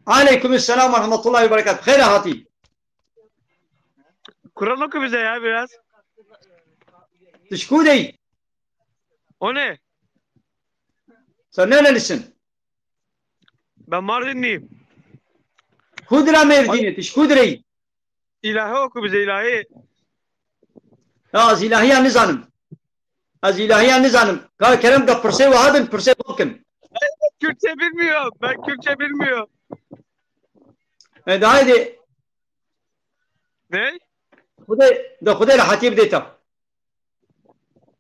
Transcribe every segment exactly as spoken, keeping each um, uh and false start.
Aleyküm selam ve rahmetullahi ve berekatuhu. Xêr hatî. Kur'an oku bize ya biraz. Tu ji ku deyî? O ne? Sen nerelisin? Ben Mardinliyim. Ku dira Mêrdînê, tu ji ku direyî? İlahi oku bize, ilahi. Ya ez ilahiya nizanim. Ez ilahiya nizanim. Ka kerem ke pirsê we hebin, pirsê xwe bikin. Kürtçe bilmiyorum. Ben Kürtçe bilmiyorum. E, de haydi. Ne? Xwedê, de Xwedê rehetiyê bidê te.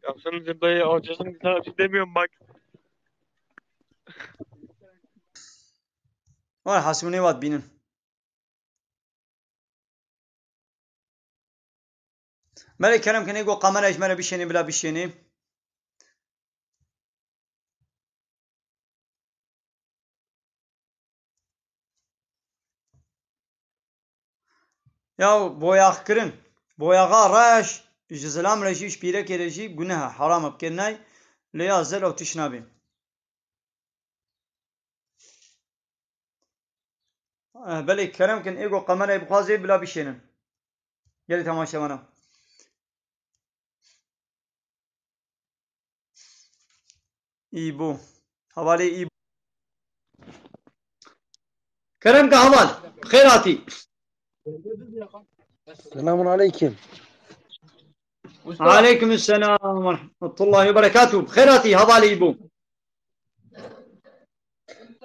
Ya sen de dayı acısın, sana bir şey demiyorum bak. Wala hasûnê wat bînin. Belê kerem kinê ku kamera ji me re bişênê, bila bişênê. Ya boyaxkirin. Boyaxa reş ji zilam re jî, ji pîrekê re jî guneh e, heram e, bikirinay. Lê ya zel ew tişt nabê. Eh, belê kerem kin, êgo kamerayê bixwazê bila bişênin. Gelê temaşevana. Îbû. Hevalê Îbû. Kerem ke heval. Xêr hatî. Selamun aleykum. Aleyküm selam ve rahmetullahi ve berekatuhu. Xêr hatî hevalê Îbû.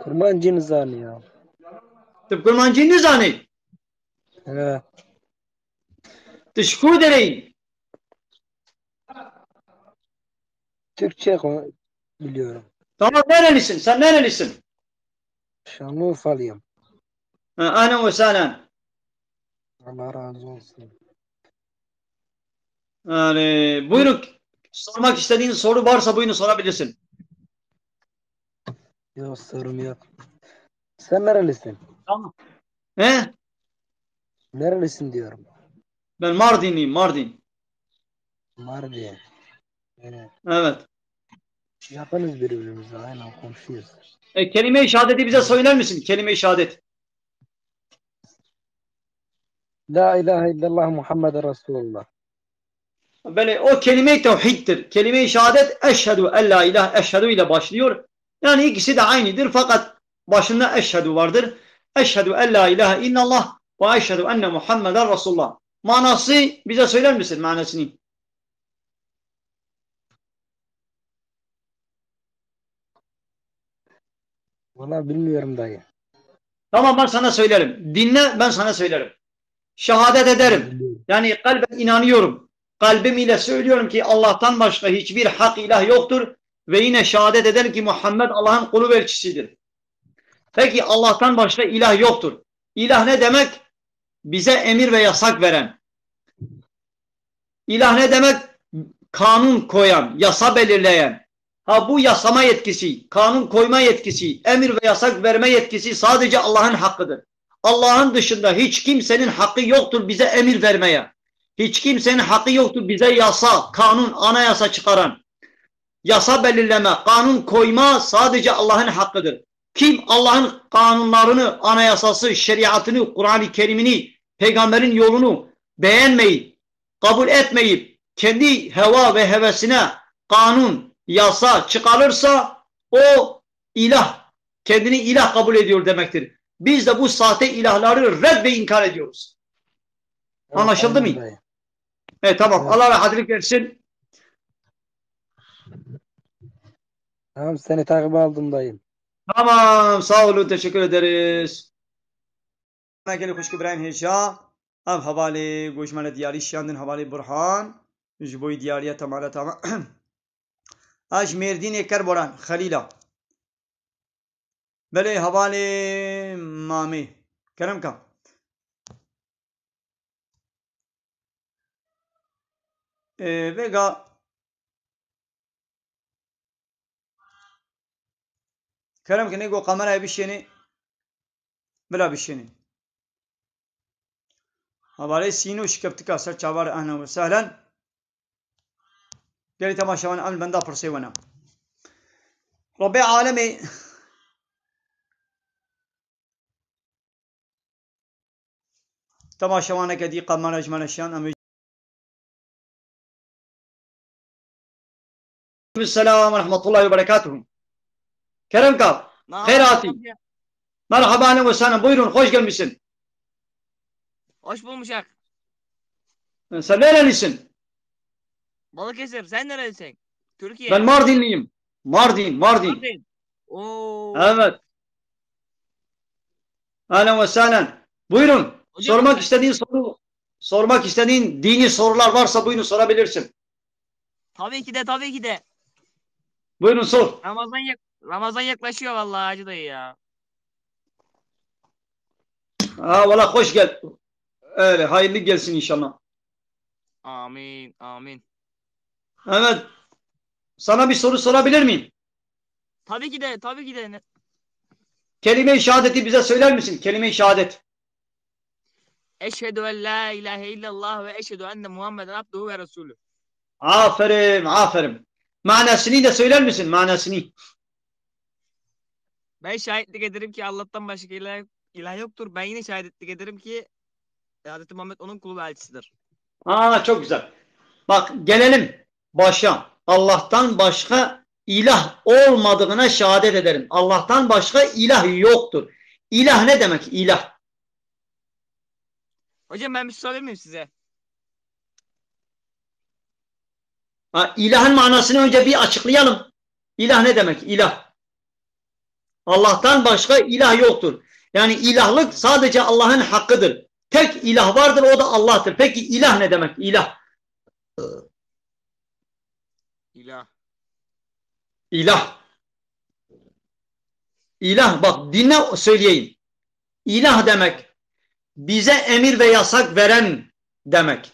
Kurmancî nizanî ya. Tu kurmancî nizanî? He. Tu ji ku dereyî? Türkçe ko-, biliyorum. Tamam, nerelisin? Sen nerelisin? Şanlıurfalıyım. Ha, ahlen ve sahlen. Allah razı olsun. Yani, buyurun, sormak istediğiniz soru varsa buyurun sorabilirsin. Yok, sorum yok. Sen nerelisin? Tamam. He? Nerelisin diyorum. Ben Mardinliyim, Mardin. Mardin. Evet. Evet. Yakınız birbirimize, aynen komşuyuz. E, kelime-i şehadeti bize söyler misin? Kelime-i şehadet. La ilahe illallah Muhammed Resulullah. Belê, o kelime-i tevhiddir. Kelime-i şehadet, eşhedü en la ilahe, eşhedü ile başlıyor. Yani ikisi de aynıdır fakat başında eşhedü vardır. Eşhedü en la ilahe illallah ve eşhedü enne Muhammeden Resulullah. Manası bize söyler misin manasını? Valla bilmiyorum dayı. Tamam, ben sana söylerim. Dinle, ben sana söylerim. Şehadet ederim. Bilmiyorum. Yani kalben inanıyorum. Kalbim ile söylüyorum ki Allah'tan başka hiçbir hak ilah yoktur. Ve yine şehadet ederim ki Muhammed Allah'ın kulu ve elçisidir. Peki Allah'tan başka ilah yoktur. İlah ne demek? Bize emir ve yasak veren. İlah ne demek? Kanun koyan, yasa belirleyen. Ha, bu yasama yetkisi, kanun koyma yetkisi, emir ve yasak verme yetkisi sadece Allah'ın hakkıdır. Allah'ın dışında hiç kimsenin hakkı yoktur bize emir vermeye. Hiç kimsenin hakkı yoktur bize yasa, kanun, anayasa çıkaran. Yasa belirleme, kanun koyma sadece Allah'ın hakkıdır. Kim Allah'ın kanunlarını, anayasası, şeriatını, Kur'an-ı Kerim'ini, peygamberin yolunu beğenmeyip, kabul etmeyip, kendi heva ve hevesine kanun, yasa çıkarırsa o ilah, kendini ilah kabul ediyor demektir. Biz de bu sahte ilahları red ve inkar ediyoruz. Evet, anlaşıldı mı? Evet, tamam. Evet. Allah rahatlık versin. Tamam, seni takip aldım dayım. Tamam, sağ olun, teşekkür ederiz. Gelî xwişk û birayên hêja, ev hevalê ku ji me re diyarî şiyandin, hevalê Burhan, ji bo diyariya temala tamam. A ji Mêrdînê Kerboran, Xelîla. Belê hevalê Mamê. Kerem ka. Ê, vêga Kerem kinê ku kamerayê bişênê, bila bişênê. Hevalê Sîno şikeftika ser çavar, ehlen ve sehlen. Gelî temaşevan em li benda pirsê we ne. Rebbê alemê Temaşevaneke dî qemara ji me re şiyan, em ê Selam ve rahmetullahi ve berekatuhu. Kerem Kap, xeyr hatî. Merhaba, ahlen ve sahlen. Buyurun, hoş gelmişsin. Hoş bulmuşak. Sen nerelisin? Balıkesir, sen nerelisin? Türkiye. Ben Mardinliyim. Mardin, Mardin. Mardin. Oo. Evet. Ahlen ve sahlen. Buyurun. Hocam, sormak istediğin soru, sormak istediğin dini sorular varsa buyurun sorabilirsin. Tabii ki de, tabii ki de. Buyurun sor. Ramazan yak-, Ramazan yaklaşıyor vallahi Hacı dayı ya. Ha, valla hoş gel. Öyle, hayırlı gelsin inşallah. Amin, amin. Evet. Sana bir soru sorabilir miyim? Tabii ki de, tabii ki de. Ne- Kelime-i şehadeti bize söyler misin? Kelime-i şehadet. Eşhedü en la ilahe illallah ve eşhedü enne Muhammeden abduhu ve resulü. Aferin, aferin. Manasını da söyler misin? Manasını. Ben şahitlik ederim ki Allah'tan başka ilah, ilah yoktur. Ben yine şahitlik ederim ki Hz. Muhammed onun kulu ve elçisidir. Aa, çok güzel. Bak, gelelim başa. Allah'tan başka ilah olmadığına şehadet ederim. Allah'tan başka ilah yoktur. İlah ne demek? İlah. Hocam, ben bir şey sorabilir miyim size? Ha, ilahın manasını önce bir açıklayalım. İlah ne demek? İlah. Allah'tan başka ilah yoktur. Yani ilahlık sadece Allah'ın hakkıdır. Tek ilah vardır, o da Allah'tır. Peki ilah ne demek? İlah. İlah. İlah. İlah, bak, dinle söyleyeyim. İlah demek bize emir ve yasak veren demek.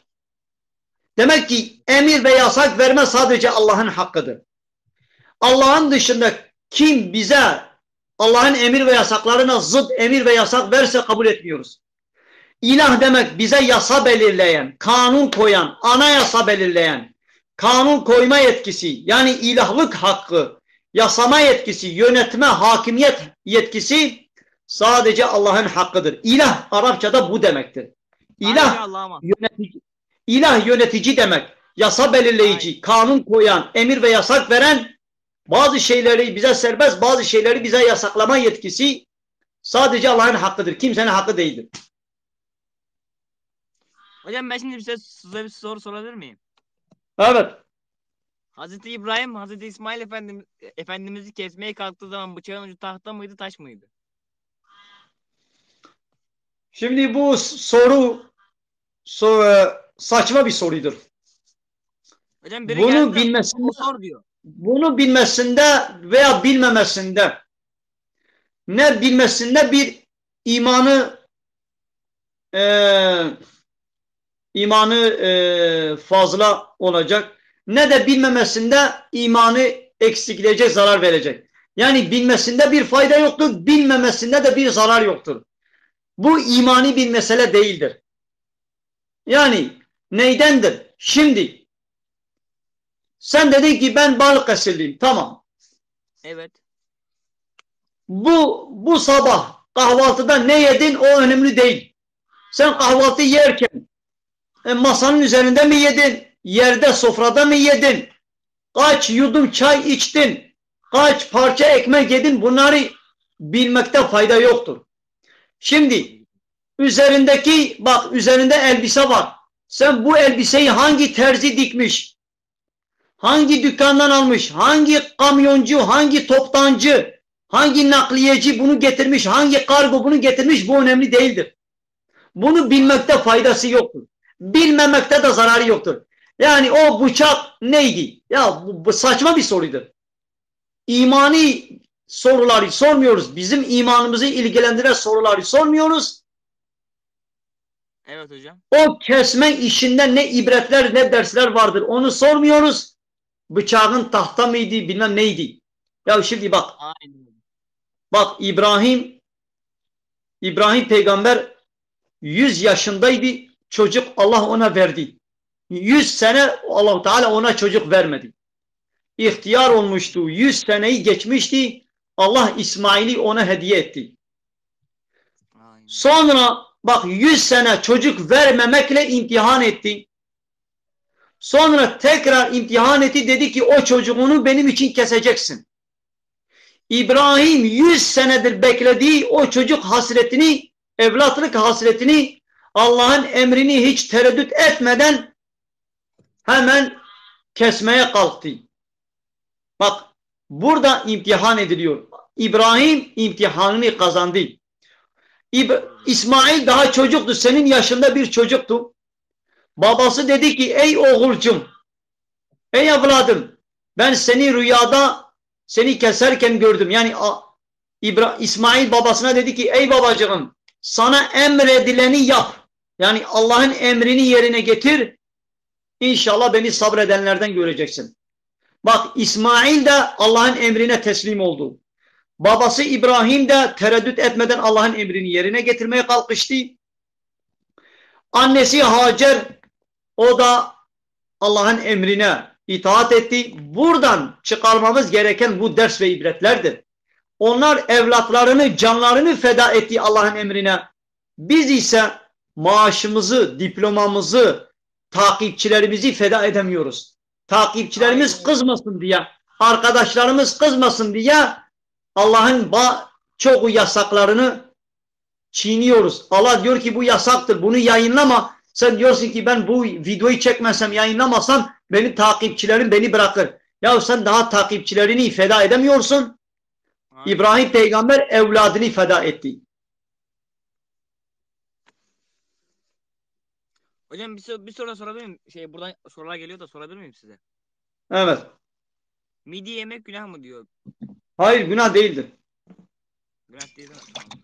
Demek ki emir ve yasak verme sadece Allah'ın hakkıdır. Allah'ın dışında kim bize Allah'ın emir ve yasaklarına zıt emir ve yasak verse kabul etmiyoruz. İlah demek bize yasa belirleyen, kanun koyan, anayasa belirleyen, kanun koyma yetkisi, yani ilahlık hakkı, yasama yetkisi, yönetme, hakimiyet yetkisi sadece Allah'ın hakkıdır. İlah Arapçada bu demektir. İlah Ayrıca Allah'a emanet. Yönetici, ilah yönetici demek. Yasa belirleyici, Aynen. kanun koyan, emir ve yasak veren, bazı şeyleri bize serbest, bazı şeyleri bize yasaklama yetkisi sadece Allah'ın hakkıdır. Kimsenin hakkı değildir. Hocam, ben şimdi size, size bir soru sorabilir miyim? Evet. Hazreti İbrahim, Hazreti İsmail Efendim-, Efendimiz'i kesmeye kalktığı zaman bıçağın ucu tahta mıydı, taş mıydı? Şimdi bu s-, soru so-, e, saçma bir sorudur. Hocam, biri Bunu geldi de bilmesinde, o sor diyor. Bunu bilmesinde veya bilmemesinde, ne bilmesinde bir imanı, e, imanı, e, fazla olacak, ne de bilmemesinde imanı eksikleyecek, zarar verecek. Yani bilmesinde bir fayda yoktur, bilmemesinde de bir zarar yoktur. Bu imani bir mesele değildir. Yani neydendir? Şimdi sen dedin ki ben Balıkesirliyim. Tamam. Evet. Bu, bu sabah kahvaltıda ne yedin, o önemli değil. Sen kahvaltı yerken, e, masanın üzerinde mi yedin? Yerde, sofrada mı yedin? Kaç yudum çay içtin? Kaç parça ekmek yedin? Bunları bilmekte fayda yoktur. Şimdi üzerindeki, bak, üzerinde elbise var. Sen bu elbiseyi hangi terzi dikmiş? Hangi dükkandan almış? Hangi kamyoncu, hangi toptancı, hangi nakliyeci bunu getirmiş? Hangi kargo bunu getirmiş? Bu önemli değildir. Bunu bilmekte faydası yoktur. Bilmemekte de zararı yoktur. Yani o bıçak neydi? Ya bu, bu saçma bir sorudur. İmani soruları sormuyoruz. Bizim imanımızı ilgilendiren soruları sormuyoruz. Evet hocam. O kesme işinde ne ibretler ne dersler vardır, onu sormuyoruz. Bıçağın tahta mıydı, bilmem neydi. Ya şimdi bak. Aynen. Bak, İbrahim, İbrahim peygamber yüz yaşındaydı, çocuk Allah ona verdi. Yüz sene Allahu Teala ona çocuk vermedi. İhtiyar olmuştu, yüz seneyi geçmişti, Allah İsmail'i ona hediye etti. Aynen. Sonra Bak, yüz sene çocuk vermemekle imtihan etti. Sonra tekrar imtihan etti, dedi ki o çocuğunu benim için keseceksin. İbrahim yüz senedir beklediği o çocuk hasretini, evlatlık hasretini, Allah'ın emrini hiç tereddüt etmeden hemen kesmeye kalktı. Bak, burada imtihan ediliyor. İbrahim imtihanını kazandı. İb- İsmail daha çocuktu, senin yaşında bir çocuktu. Babası dedi ki, "Ey oğulcum, ey evladım, ben seni rüyada seni keserken gördüm." Yani a- İbra- İsmail babasına dedi ki, "Ey babacığım, sana emredileni yap. Yani Allah'ın emrini yerine getir. İnşallah beni sabredenlerden göreceksin." Bak, İsmail de Allah'ın emrine teslim oldu. Babası İbrahim de tereddüt etmeden Allah'ın emrini yerine getirmeye kalkıştı. Annesi Hacer, o da Allah'ın emrine itaat etti. Buradan çıkarmamız gereken bu ders ve ibretlerdir. Onlar evlatlarını, canlarını feda etti Allah'ın emrine. Biz ise maaşımızı, diplomamızı, takipçilerimizi feda edemiyoruz. Takipçilerimiz Aynen. kızmasın diye, arkadaşlarımız kızmasın diye Allah'ın ba- çoğu yasaklarını çiğniyoruz. Allah diyor ki bu yasaktır, bunu yayınlama. Sen diyorsun ki ben bu videoyu çekmesem, yayınlamasam benim takipçilerim beni bırakır. Ya sen daha takipçilerini feda edemiyorsun. Aynen. İbrahim peygamber evladını feda etti. Hocam bir, sor- bir soru da sorabilir miyim? Şey, buradan sorular geliyor da sorabilir miyim size? Evet. Midye yemek günah mı diyor? Hayır, günah değildir. Günah değil, değil mi?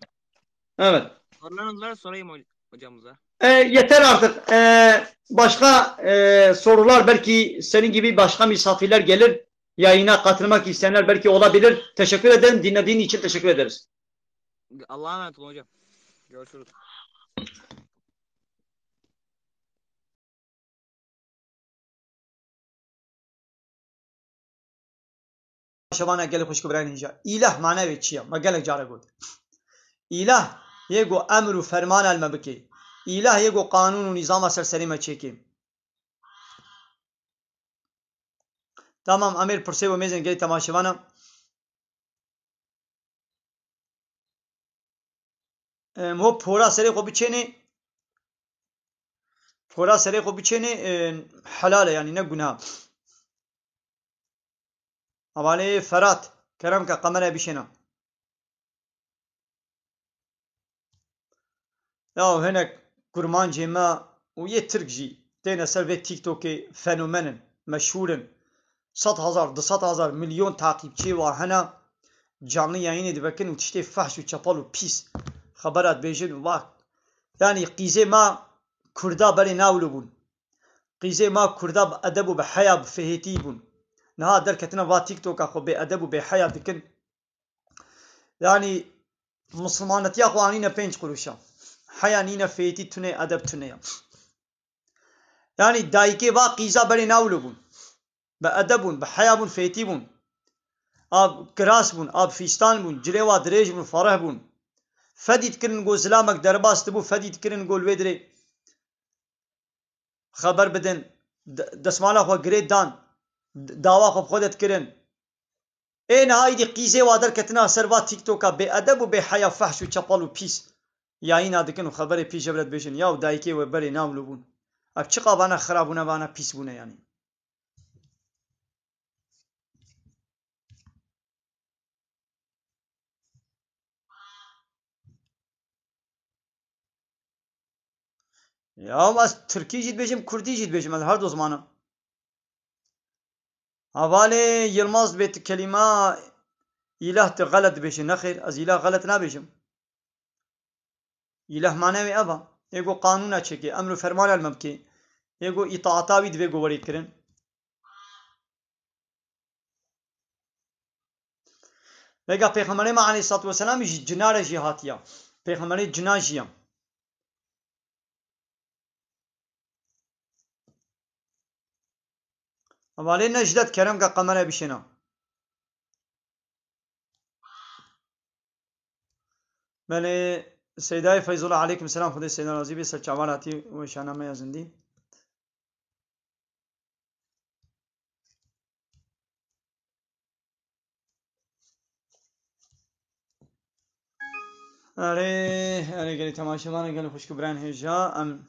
Evet. Sorularınız var, sorayım hoc- hocamıza. E, yeter artık. E, başka e, sorular, belki senin gibi başka misafirler gelir. Yayına katılmak isteyenler belki olabilir. Teşekkür ederim. Dinlediğin için teşekkür ederiz. Allah'a emanet olun hocam. Görüşürüz. Şevana gelek xwişk û birayên hêja. Îlah mane wê çi ye? Me gelek care got. Îlah yê ku emr û fermana li me bike. Îlah yê ku qanûn û nîzama ser serê me çêke. Tamam, em ê pirsê bo mêzên gelê temaşevana. Em, ho pora serê xwe biçênê, pora serê xwe biçênê, e, helal e, yanî ne gunah. Hevalê Ferat, kerem ke qemere bişêne. Ya hinek kurmancê me û yê Tirk jî têne ser vê TikTokê, fenomen in, meşhûr in. Sed hezar, du sed hezar, milyon takîpçiyê wa hene. Canlı yayînê divekin û tiştê fehş û çepal û pîs xebera dibêjin û bak. Yanî qîzê me Kurda berê nawlo bûn. Qîzê me Kurda bi edeb û bi heya, bi fêhêtî bûn. Niha derketine va TikToka xwe bê edeb û bê heya dikin. Yanî, misilmanetiya xwe anîne pênc qurûşa. Heya nîne, fêtî tune, edeb tune ye. Yanî, dayikê va qîza berê nawlo bûn. Bi edeb bûn, bi heya bûn, fêtî bûn. Ab kiras bûn, ab fîstan bûn, cilê wa dirêj bûn, fereh bûn. Fedî dikirin go zilamek derbas dibû, fedî dikirin go li wê dirê xeber bidin, de-, desmala xwe girê dan, d-, dawa xwe bi xwe de dikirin. Ê niha îdî qîzê wa derketina ser va TikToka bê edeb û bê heya, fehş û çepal û pîs yayîna dikin û xeberê pîs ji vir re dibêjin, ya û dayikê we berê nawlo bûn. Ev çiqa vana xirab bûne, vana pîs bûne yanî. Ya ez Tirkî jî dibêjim, Kurdî jî dibêjim, ez her du zimanim. Hevalê Yilmaz dibê tu kelîma îlah tu xelet dibêjî. Nexêr, ez îlah xelet nabêjim. Îlah mane wê ev e. Ê ku qanûna çêkê, emr û fermana li me bikê. Ê ku îtaata wî divê ku werê kirin. Vêga Pêxemberê me aleyhissalatu vesselam jî cina re jî hatiye. Pêxemberê cina jî ye. Hevalê Necdet, kerem ke qemere bişêne. Belê, Seydayê Feyzullah, aleykum selam, Xwedê Seyda razî bê, ser çavan hatî weşana me ya zindî. Erê, erê, gelî temaşevan, gelî xwişk û birayên hêja, em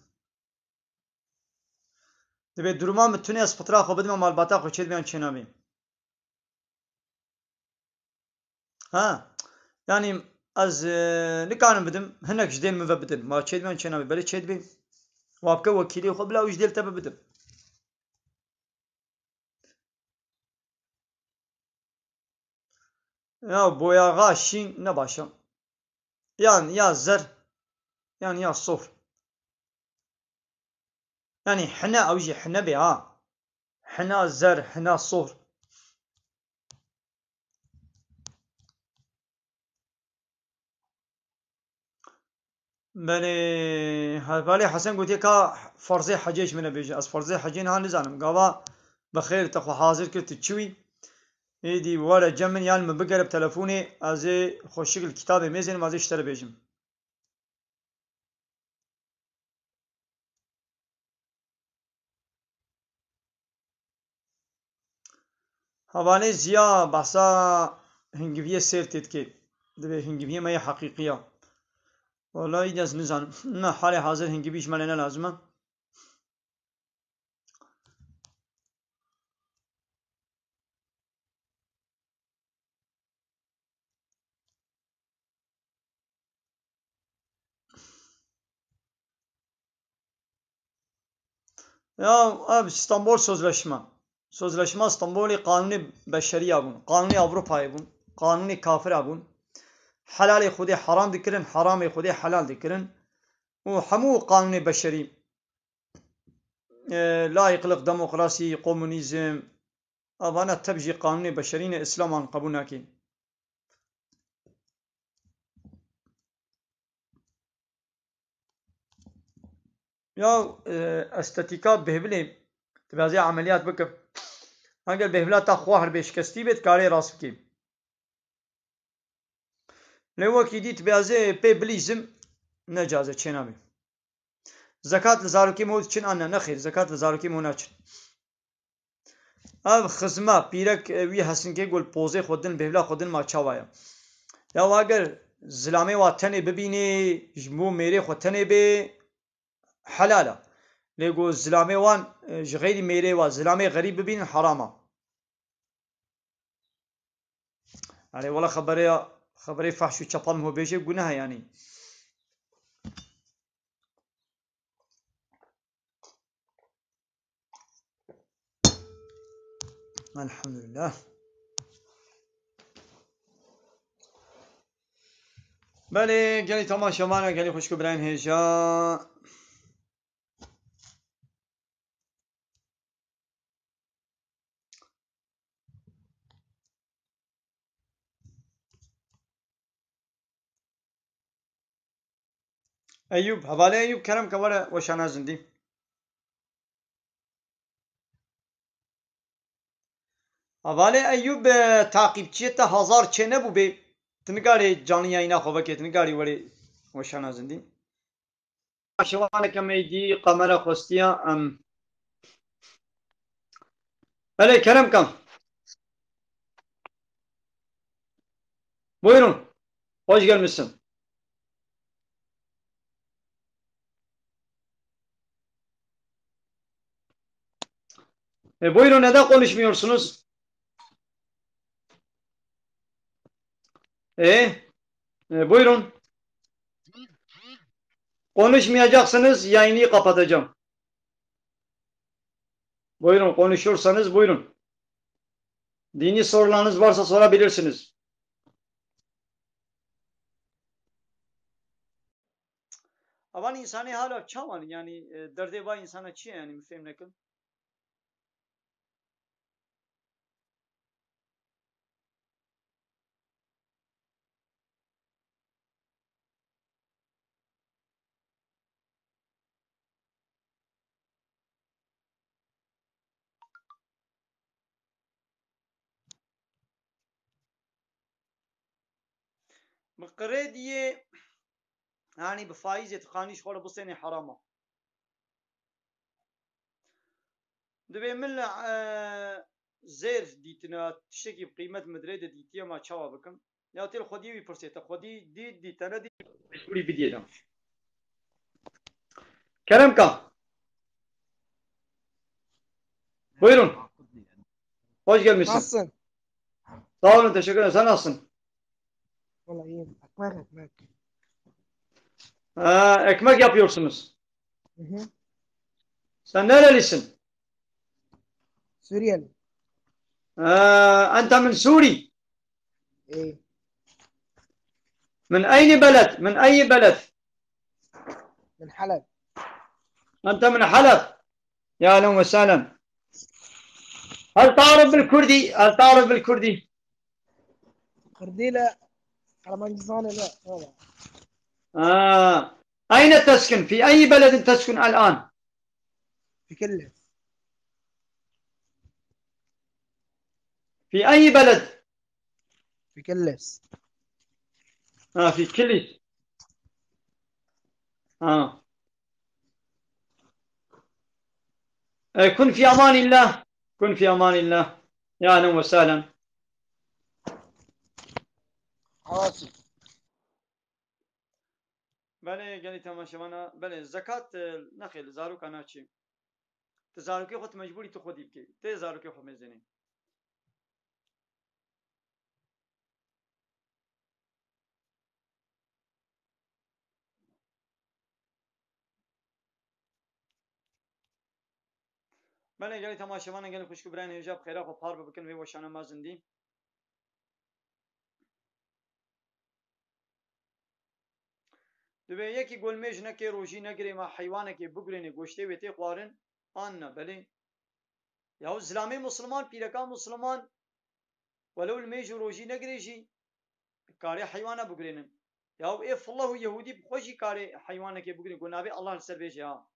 dibê duruma min tune ez fitra xwe bidim, malbata xwe çêdibê yan çênabê. Ha, yanî ez, e, nikarim bidim, hinek ji dêl min ve bidin. Ma çêdibê yan çênabê, belê çêdibê. Wa bike wekîlê xwe bila ew ji dêl te ve bidim. Ya boyaxa şîn ne baş e. Yan ya zer, yan ya sor. Yanî hine, ew jî hine bê ha. Hina zer, hina sor. Belê, Hevalê Hesen gotiye ka ferzê hecê ji min re bêje. Ez ferzê hecê niha nizanim. Gava bi xêr te xwe hazir kir, tu çi wî? Êdî were cem min, yan min bigere bi telefonê, ez ê xweşik li kitabê mêzênim, ez ê ji te re bêjim. Hevalê Ziya behsa hingiviyê sêr tê dike. Divê hingiviyê me yê heqîqî ya. Wala îdî ez nizanim. Na halê hazir hingivî ji me re ne lazim e. Ya ev Stenbol Sözleşme. Sözleşme Stenbolê qanûnê beşeriya bûn. Qanûnê Ewropayê bûn. Qanûnê kafira bûn. Helalê Xwedê heram dikirin, heramê Xwedê helal dikirin. Û hemû qanûnê beşerî, e, layîqlik, demokrasî, komunîzm, evana tev jî qanûnê beşerî ne, Îslam an qebûl nake. Ya, e, estetîka bêhvilê, tu bihezê emeliyat bike. Eger bêhvila te xwar bê, şikestî bê, dikarê rast bikê. Lê wekî dî tu bihezê pê bilîzim, ne caze, çênabê. Zekat li zarokê me diçin an ne? Nexêr, zekat li zarokê me naçin. Ev xizma pîrek, e, wî hesinkê ku li pozê xwe din, bêhvila xwe din ma çawa ye? Ya eger zilamê wa tenê bibînê, ji bo mêrê xwe tenê bê, helal e. Lê ku zilamê wan, e, ji xeyrî mêrê wa zilamê xerîb bibînin, heram e. Erê wela xebereya, xeberê fahş û çepal min bêje, guneh e yanî. Elhamdülillah. Belê, gelî temaşevan e, gelî xwişk û birayên hêja. Eyûb, hevalê Eyûb, kerem ke were weşana zindî. Hevalê Eyûb, e, taqîbçiyê te hazar çê nebû bê, tu nikarî canlı yayına xwe vekê, tu nikarî werê weşana zindî. Şewaneke me dî kamera xwestiya, em. Belê, kerem kam. Buyurun. Hoş gelmişsin. E, buyurun, neden konuşmuyorsunuz? E, e, buyurun. Konuşmayacaksınız, yayını kapatacağım. Buyurun, konuşursanız buyurun. Dini sorularınız varsa sorabilirsiniz. Avan insanê hala çawan, yani, e, derdê va insana çi ye, yani, min fêm nekim. Min qirê diyê, Yanî bi faîzê tu qanî ji xwe re bistênê herama. Divê min li, e, zêr dîtina tiştekî bi qîmet min dirê de dîtiye, ma çawa bikim? Ya tê li xwediyê wî pirsê, te xwedî dît, dît, te nedît, mecbûrî bidiyê de. Kerem ka. Buyurun. Hoş gelmişsin. Nasılsın? Sağ olun, teşekkür ederim. Sen nasılsın? Vallahi iyiyim. Ekmek, ekmek. Ha, ekmek yapıyorsunuz. Hı hı. Sen nerelisin? Suriyeli. Ha, ente min Suri. Ee, Min eyni beled? Min eyni beled? Min Halep. Ente min Halep. Ya ehlen ve sehlen. Hel tarif bil Kurdi? Hel tarif bil Kurdi? Kurdî le, Almancî zane le. Valla. Ha. Eyne teskun? Fi eyni beledin teskun el-an? Fi Kilis. Fi eyni beled? Fi Kilis. Ha, fi Kilis. Ha. E, kun fi amanillah. Kun fi amanillah. Ya ehlen ve sehlen. Awasî. Belê, gelî temaşevana, belê, zekat, e, nexê, li zaroka naçê. Ti zarokê xwe, ti mecbûrî tu xwedî bikê. Tê zarokê xwe mêzênê. Belê, gelî temaşevanan, gelî xwişk û birayên hêja bi xêra xwe par bibikin, vê weşana mezin dî. Divê yekî ku li mêj neke, rojî negirê, ma heywanekê bigurênê, goştê wê tê xwarin, an ne, belê. Yahu zilamê musliman, pîreka musliman, welew li mêj û rojî negirê jî, karê heywana bigurênin. Yahu ê fillah û yehûdî bi xwe jî karê heywanekê bigurên, ku navê Allah li ser bêje ha.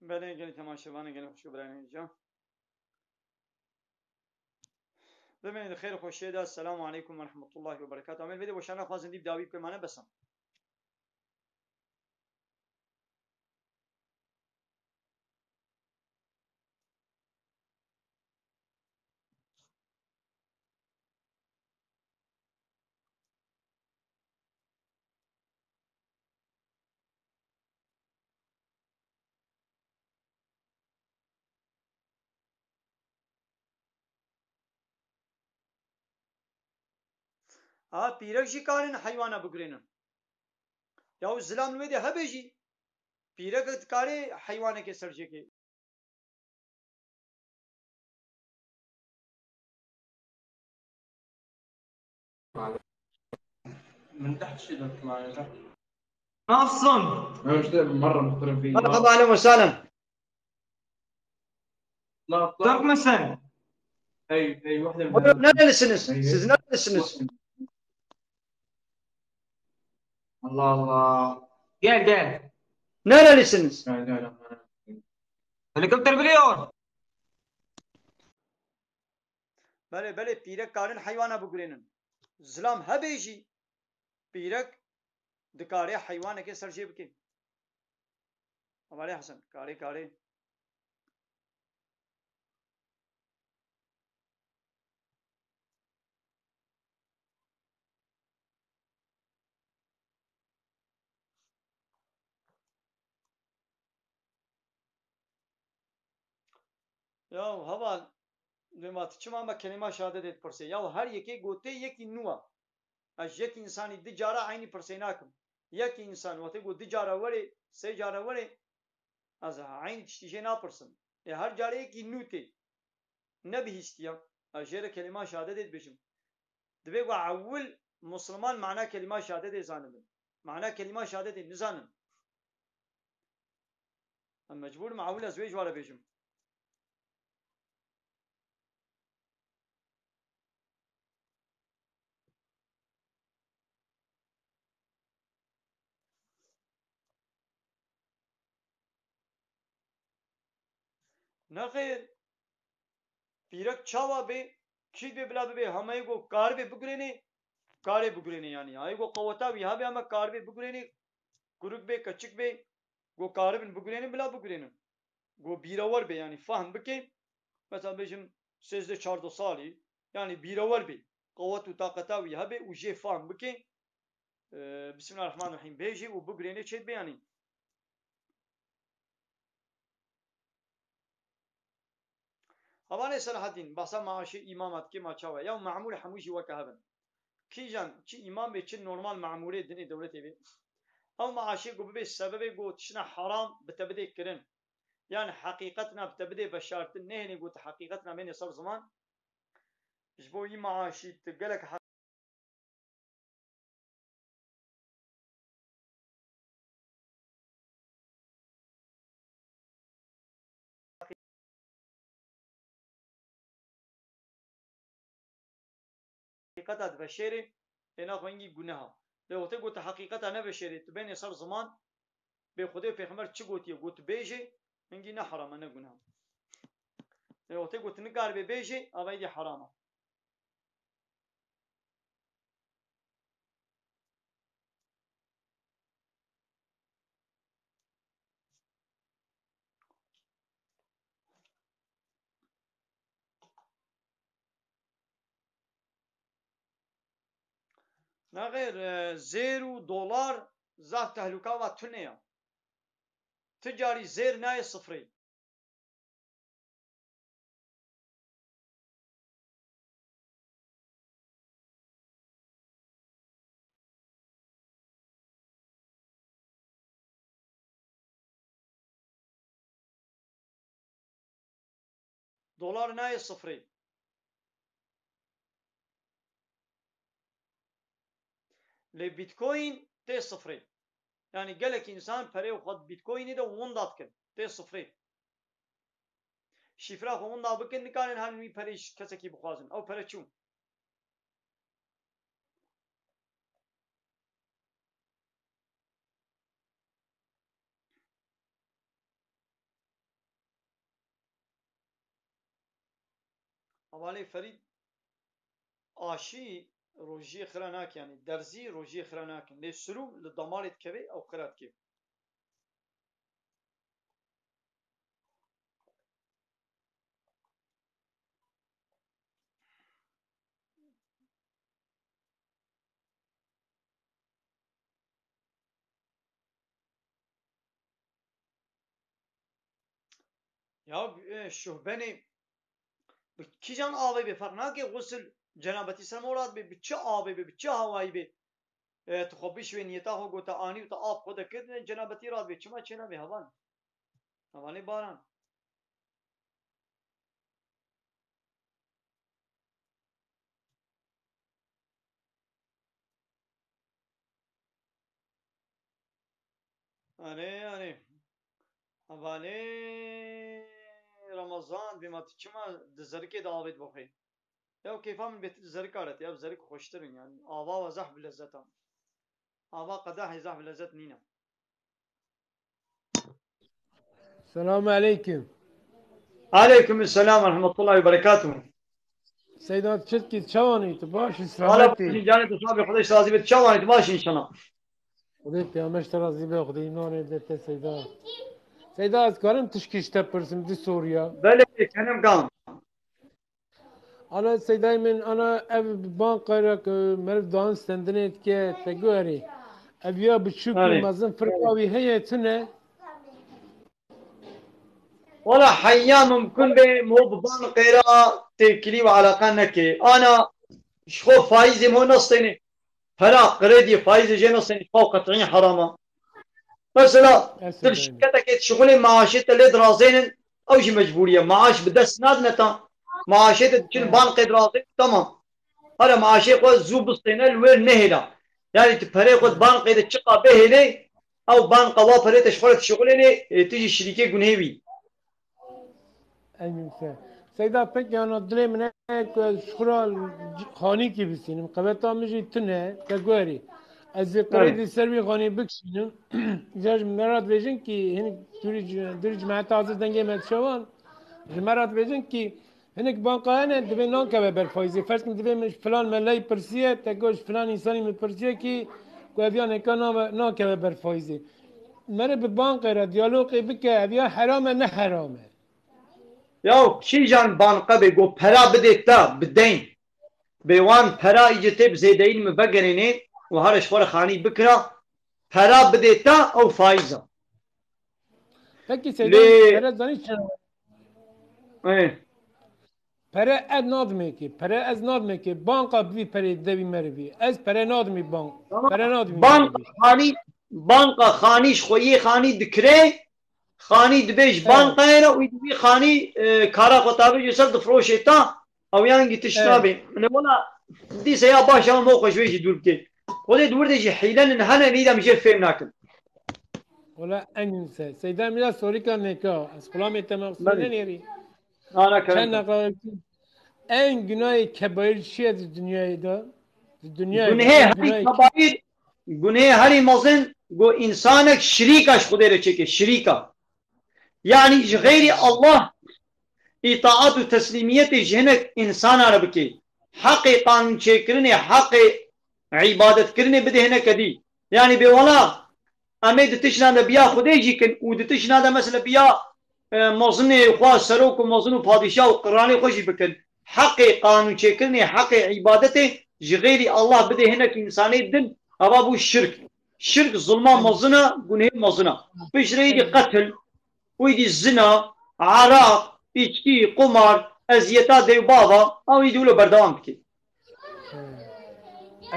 Belê, gelî temaşevanê, gelî xwişk û birayên hêja. Bimînin di xêr û xweşiyê de. Esselamu aleykum ve rahmetullahi ve berekatuhu. Em ê vê de weşana xwazin dî bi dawî bikin, mane besan. Ha, pîrek jî karin heywana bigurênin. Ya û zilam li wê de hebe jî, pîrek dikarê heywanekê serjêkê. من تحت شي دكتور. Nasılsın? Ben işte مرة مخترب فيه. Merhaba, ahlen ve sahlen. Türk müsün? Hey, hey, واحدة من Buyurun, nerelisiniz? Siz nerelisiniz? Allah Allah. Gel, gel. Nerelisiniz? Gel, gel, gel. Helikopter biliyor. Belê, belê, pîrek karin heywana bigurênin. Zilam hebe jî, pîrek dikarê heywanekê serjê bike. Hevalê Hesen, karê, karê. Ya heval, dema tu çima me kelîma şehadetê dipirsê? Ya her yekê gotê yekî nû a. Ez ji yekî însanî du cara eynî pirsê nakim. Yekî însan wextê got du cara were, sê cara were, ez eynî tiştî jê napirsim. Ê her carê yekî nû tê. Ne bihîstiya. Ez jê re kelîma şehadetê dibêjim. Divê ku ewil Musliman mana kelîma şehadetê zanibin. Mana kelîma şehadetê nizanin. Em mecbûr im ewil ez wê ji we re bêjim. Nexêr. Pîrek çawa bê, kî bê bila bibê, hema yê ku karibê bigurênê, karê bigurênê yanî. Ayê ku qeweta wî hebe hema karibê bigurênê, kurik bê, keçik bê, ku karibin bigurênin, bila bigurênin. Ku bîrewer bê, yanî fehm bike, mesela bêjim sêzdeh çardeh salî, yanî bîrewer bê, qewet û taqeta wî hebe û jê fehm bike, e, Bismillahirrahmanirrahîm bêjê û bigurênê çêdibê yanî. Hevalê Selahaddîn, behsa maaşê îmama dikê ma çawa? Ya memûr hemû jî weke hev in. Kîjan, çi îmam bê, çi normal memûrê dinê dewletê bê. Ew maaşê ku bibê sebebê ku tiştine heram bi te bidê kirin. Yan heqîqetina bi te bidê veşartin, nehêlê ku tu heqîqetina bênê ser ziman. Ji bo wî maaşî tu gelek heqîqeta diveşêrê, ê naxwe hingî guneha. Lê wextê ku tu heqîqeta neveşêrê, tu bênê ser ziman, bê Xwedê û Pêxember çi gotiye, got bêjê, hingî ne heram e, ne guneha. Lê wextê ku tu nikaribê bêjê, ava êdî heram e. Nexêr, e, zêr û dolar zaf tehluka va tune ya. Ti carî zêr nayê sifrê. Dolar nayê sifrê. Lê Bitcoin tê sifrê. Yanî gelek însan pereyê xwe di Bitcoinê de winda dikin. Tê sifrê. Şîfra xwe winda bikin, nikarin herin wî perê ji kesekî bixwazin. Ew pere çû. Hevalê Ferîd, aşî rojiyê xira nake, yanî derzî rojiyê xira nakin. Lê sirûm li damarê dikeve, ew xira dike. Ya, e, şuhbenê bi kîjan avê bê, ferq nake, xusl cenabetî ser morad bê, bi çi avê bê, bi çi hawayî bê. E, tu xwe bişwê niyeta xwe, gota anî û te av xwe de kir, cenabetî rad bê, çima çênabê heval? Hevalê Baran. Erê, erê. Hevalê Ramazan, bê ma tu çima di zerikê de avêt bixwî? Ya kêfa min bêtir zerika re tê, ev zerik xweştir in yani. Ava ve zehf bi lezzet a. Ava qedehê zehf bi lezzet nîne. Selamun aleyküm. Aleyküm selam ve rahmetullahi ve berekatuhu. Seyda, çitkî çawanî tu, baş î, Hala selametî? Canê tu sabê, Xwedê razî bê, tu çawanî, tu baş inşallah. Xwedê pêyameş te razî be, Xwedê îmanê de te Seyda. Seyda, ez karim tişkî ji te pirsim di Sûriya? Belê, kenim kan. Ana Seydayê min, ana ev banqayra ku meriv dan stendinê dike, te guherî. Ev ya biçûk û Erê. Mezin firqa wî heye, tune? Wala heya mimkun be mo bi banqêra têkilî û eleqa neke. Ana ji xwe faîzê mo nestêne. Pera krediyê faîzê jê nestêne. Xwe qet'î herama. Mesela, tu li şirketekê dişixulê, maaşê te lê dirazênin, ew jî mecbûrî ye. Maaş bi dest nadine te. Maaşê te diçin banqê dirazên, tamam. Here maaşê xwe zû bistêne, li wê nehêla. Yani tu perê xwe di banqê de çiqa bihêlê, ew banqa wa perê te ji xwe re dişixulênê, ê, tu jî şirîkê gunhê wî. Ey mimse. Seyda, pek yana dilê min e ku ez ji xwe re xanîkî bistînim. Qeweta min jî tune, te guherî. Ez ê Evet. Qirêdî ser wî xanî bikişînim. Îca ji min re dibêjin kî hinek dûrî ci-, dûrî cimeta hazir dengê me dişewan. Ji me re dibêjin kî hinek banka hene, divê nakeve ber faîzê. Ferz kin divê min ji filan meleyî pirsiye, te got ji filan însanî min pirsiye kî ku ev ya neka nave-, nakeve ber faîzê. Mere bi bankê re diyalogê bike, ev ya heram e, ne heram e. Ya kîjan banka bê got pera bidê te bi deyn. Bê wan pera îce tê bi zêdeyîn min vegerênê û here ji xwe re xanî bikira, pera bidê te ew faîz e. Pekî Seyda, pere zanî çi? Ê. Pere ez nadimê ki, pere ez nadimê ki, banka bi vî perê devî merivî. Ez pere nadimî bank. Pere nadimî Banka xanî, banka xanî ji xwe yê xanî dikirê, xanî dibê ji banka ye re û dibî xanî, e, kara xwe tabê jê ser difroşê ta, ew yan gî tişt nabê. Min wela dîse ya baş e, em xwe ji wê jî dûr bikê. Xwedê di wir de jî hîlenin hene, nîdem jê fêm nakin. Wala en se. Seyda mîra sorîka nêka. Ez xulamê te me xusû nenêrî. Ana kerem. Çend neqal en günahê kebaîr çi ye di dinyayê de? Di dinyayê de Gunhê en herî günahê kebaîr, gunhê herî mezin ku însanek şirîka ji Xwedê re çêke, şirîka. Yanî ji xeyrî Allah îtaat û teslîmiyetê ji hinek însana re bike. Heqê qanûnçêkirinê, heqê îbadetkirinê bide hineke dî. Yanî bê wela em ê di tiştna de biya Xwedê jî kin û di tiştna de mesela biya, e, mezinê xwe, serok û mezin û padîşah û qiranê xwe jî bikin. Heqê qanûnçêkirinê, heqê îbadetê ji xeyrî Allah bidê hinek însanê din, eva bû şirk. Şirk zulma mezin e, gunhê mezin e. Piştre îdî qetil, û îdî zina, eraq, îçkî, qumar, eziyeta dê û bava, ew îdî wilo berdewam dike.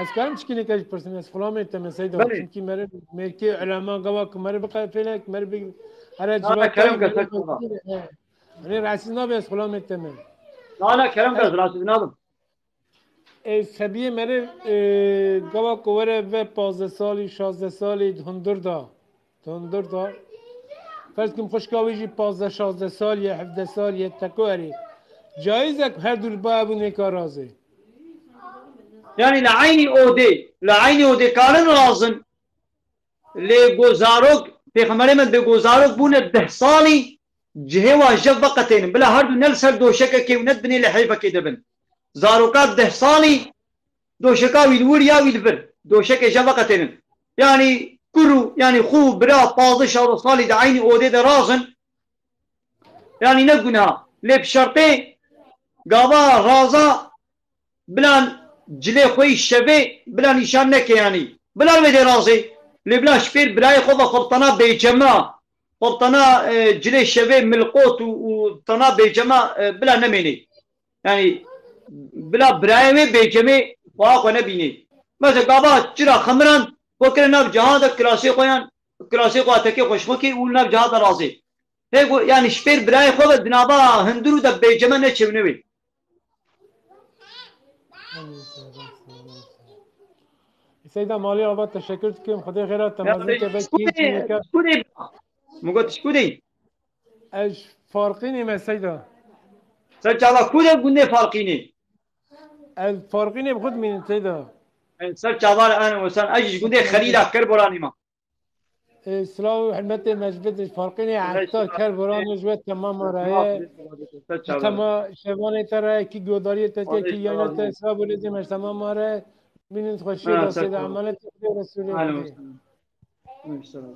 Ez karim çikîneke ji pirsim, ez xulamê te me Seyda. Belê. Çimkî meriv mêrkê elema gava ku meriv biqefêne, ku meriv bi here Nana kerem ke ser çava. Rê rahatsız nabe ez xulamê te me. Nana kerem ke ez rahatsız nabim. E, sebiyê meriv, e, gava ku were ve pazdeh salî, şazdeh salî di hundir da. Di hundir da. Ferz kim xwişka wî jî pazdeh şazdeh salî ye, hevdeh salî ye, teko erê. Caiz e ku her du li ba ev û nêka razê. Yanî li eynî odê, li eynî odê karin razin. Lê gozarok, pêxemberê me bê gozarok bûne deh salî cihê wa jev veqetênin. Bila her du ne li ser doşekekê û ne di binê lihêfekê de bin. Zaroka deh salî doşeka wî li wir ya wî li vir. Doşekê jev veqetênin. Yanî kur û, yanî xû, bira, pazdeh şazdeh salî di eynî odê de razin. Yanî ne gunah. Lê bi şertê gava raza bilan cilê xwe yî şevê bila nîşan neke yanî. Bila wê dê razê. Lê bila ji pêr birayê xwe ve xwe bi tena bêcema, xwe bi tena, e, cilê şevê milqot û, û tena bêcema, e, bila nemênê. Yanî bila birayê wê bêcemê xweha xwe nebînê. Mesela gava çira xemiran xwe kire nav cihada kirasê xwe yan kirasê xwe tekê xwe ji xwe kê û nav cihada razê. Hê got, yanî ji pêr birayê xwe ve di nava hundir û de bêceme neçêwne wê. Seyda Malî Ava, teşekkür dikim. Xwedê xêra te mezin ke, belkî çîneke. Kudê? Min got, ji kudê? Ez Farqînê me Seyda. Ser çava kudê gundê Farqînê? Ez Farqînê bi xwe dimînim Seyda. Ser çava re en wesan, ez ji gundê Xelîla Kerboranê me. Ê, silav û hurmetê me ji bidin, Farqînê heta Kerboranê ji we temama re ye. Ji tema şevanê te re ye, kî godariyê te ke, kî yayna te, silav û rêzê me ji temama re ye. Bînin xweşiyê de Seyda, emanetê Xwedê û Resûlê Xwedê.